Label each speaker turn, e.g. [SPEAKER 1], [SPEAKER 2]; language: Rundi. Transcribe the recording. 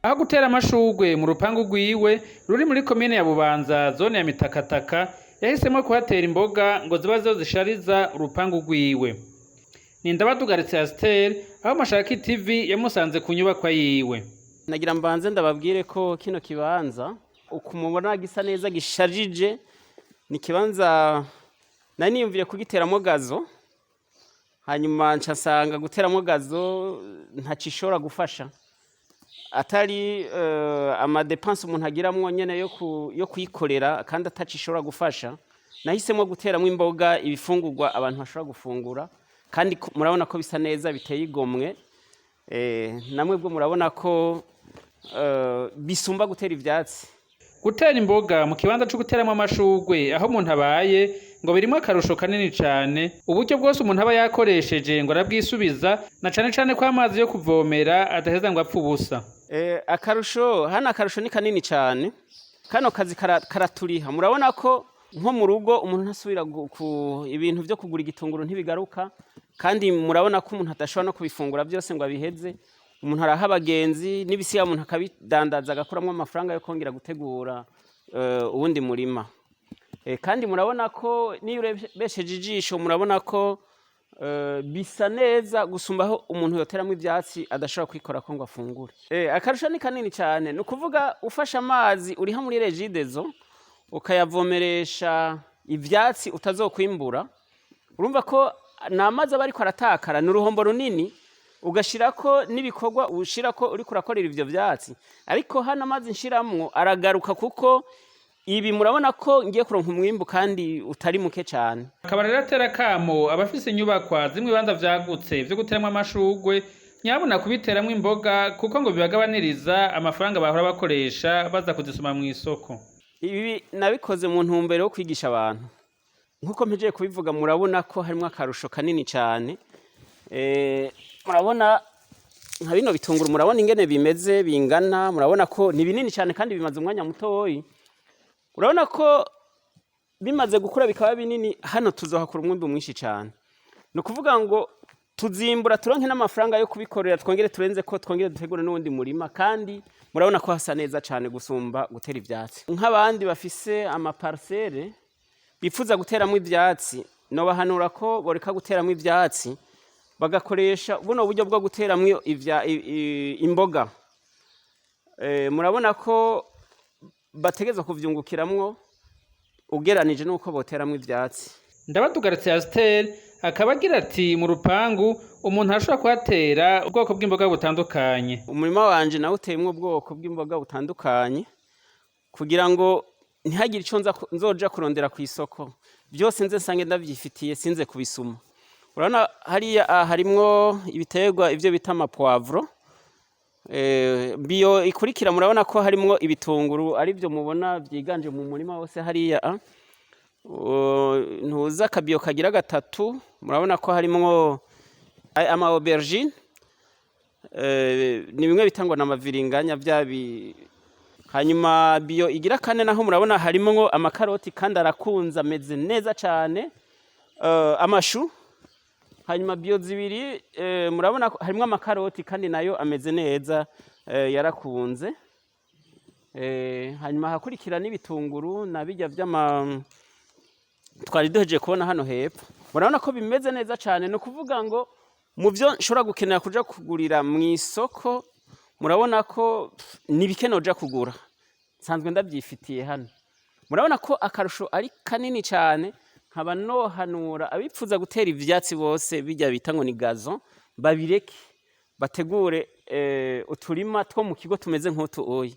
[SPEAKER 1] Aho gutera amashurwe mu rupangu rwiwe ruri muri komine ya Bubanza, zone ya Mitakataka, yahisemwo kuhatera imboga ngo zibe arizo zishariza urupangu rwiwe. Ni Ndabadugaritse Asiteri aho Mashaki TV yamusanze ku nyubakwa yiwe.
[SPEAKER 2] Nagira mbanze ndababwire ko kino kibanza uku mubona gisa neza gishajije, ni ikibanza nari niyumviriye kugiteramwo gazon, hanyuma nca nsanga guteramwo gazon ntaco ishobora gufasha atari ama dépenses umuntu agiramwo nyene yo kuyikorera, kandi ataco ishobora gufasha. Nahisemwo guteramwo imboga, ibifungurwa abantu bashobora gufungura, kandi murabona ko bisa neza, biteye igomwe. Namwe bwo murabona ko bisumba gutera ivyatsi.
[SPEAKER 1] Gutera imboga mu kibanza co guteramwo amashurwe aho umuntu abaye ngo birimwo akarusho kanini cane. Uburyo bwose umuntu aba yakoresheje ngo arabwisubiza, na cane cane ko amazi yo kuvomera adaheza ngo apfe ubusa.
[SPEAKER 2] Akarusho hano, akarusho ni kanini cane. Kano kazi karaturiha. Murabona ko nko mu rugo umuntu ntasubira ku ibintu vyo kugura igitunguru, ntibigaruka. Kandi murabona ko umuntu adashobora no kubifungura byose ngo abiheze. Umuntu araha abagenzi n'ibisiga, umuntu akabidandaza agakuramwo amafaranga yo kongera gutegura uwundi murima. Kandi murabona ko niyo urebesheje ijisho, murabona ko bisa neza gusumba aho umuntu yoteramwo ivyatsi adashobora kwikorako ngo afungure. Akarusho ni kanini cane. Ni ukuvuga ufashe amazi uriha muri Regideso ukayavomeresha ivyatsi utazokwimbura, urumva ko ni amazi aba ariko aratakara, ni uruhombo runini, ugashirako n'ibikorwa ushirako uriko urakorera ivyo vyatsi. Ariko hano amazi nshiramwo aragaruka, kuko ibi murabona ko ngiye kuronka umwimbu kandi utari muke cane.
[SPEAKER 1] Akaba rero atera akamo abafise inyubakwa zimwe, ibibanza vyagutse vyo guteramwo amashurwe, nyabuna kubiteramwo imboga, kuko ngo bibagabaniriza amafaranga bahora bakoresha baza kuzisuma mw'isoko.
[SPEAKER 2] Ibi nabikoze mu ntumbero yo kwigisha abantu. Nk'uko mpejeje kubivuga, murabona ko harimwo akarusho kanini cane. Murabona nka bino bitunguru, murabona ingene bimeze, bingana. Murabona ko ni binini cane kandi bimaze umwanya mutoyi. Urabona ko bimaze gukura bikaba binini, hano tuzohakura umwimbu mwinshi cane. Ni ukuvuga ngo tuzimbura, turonke n'amafaranga yo kubikorera, twongere turenze ko twongere dutegure n'uwundi murima. Kandi murabona ko hasa neza cane gusumba gutera ivyatsi. Nk'abandi bafise ama parcelles bifuza guteramwo ivyatsi, nobahanura ko boreka guteramwo ivyatsi, bagakoresha buno buryo bwo guteramwo imboga. Murabona ko bategerezwa kuvyungukiramwo ugeranije n'uko boteramwo ivyatsi.
[SPEAKER 1] Ndabadugaritse Asiteri akaba agira ati mu rupangu umuntu arashobora kuhatera ubwoko bw'imboga butandukanye.
[SPEAKER 2] Umurima wanje nawe uteyemwo ubwoko bw'imboga butandukanye kugira ngo ntihagire ico nzoja kurondera kw'isoko, vyose nze nsange ndavyifitiye, sinze kubisuma. Urabona hariya harimwo ibiterwa ivyo bita ama poivrons. Bio ikurikira murabona ko harimwo ibitunguru, arivyo mubona vyiganje mu murima wose hariya. Ntuza akabiyo kagira gatatu, murabona ko harimwo ama aubergine, ni bimwe bitangwa na maviringanya vya. Hanyuma bio igira kane naho murabona harimwo amakaroti, kandi arakunze, ameze neza cane, amashu. Hanyuma bio zibiri, murabona ko harimwo amakaroti kandi nayo ameze neza, yarakunze. Hanyuma hakurikira n'ibitunguru na birya vy'ama twari duhejeje kubona hano hepfo. Murabona ko bimeze neza cane. Ni ukuvuga ngo mu vyo nshobora gukenera kuja kugurira mw'isoko, murabona ko ni bike noja kugura, nsanzwe ndavyifitiye hano. Murabona ko akarusho ari kanini cane. Nkaba nohanura abipfuza gutera ivyatsi bose, birya bita ngo ni gazon, babireke, bategure uturima two mu kigo tumeze nk'utu uyi.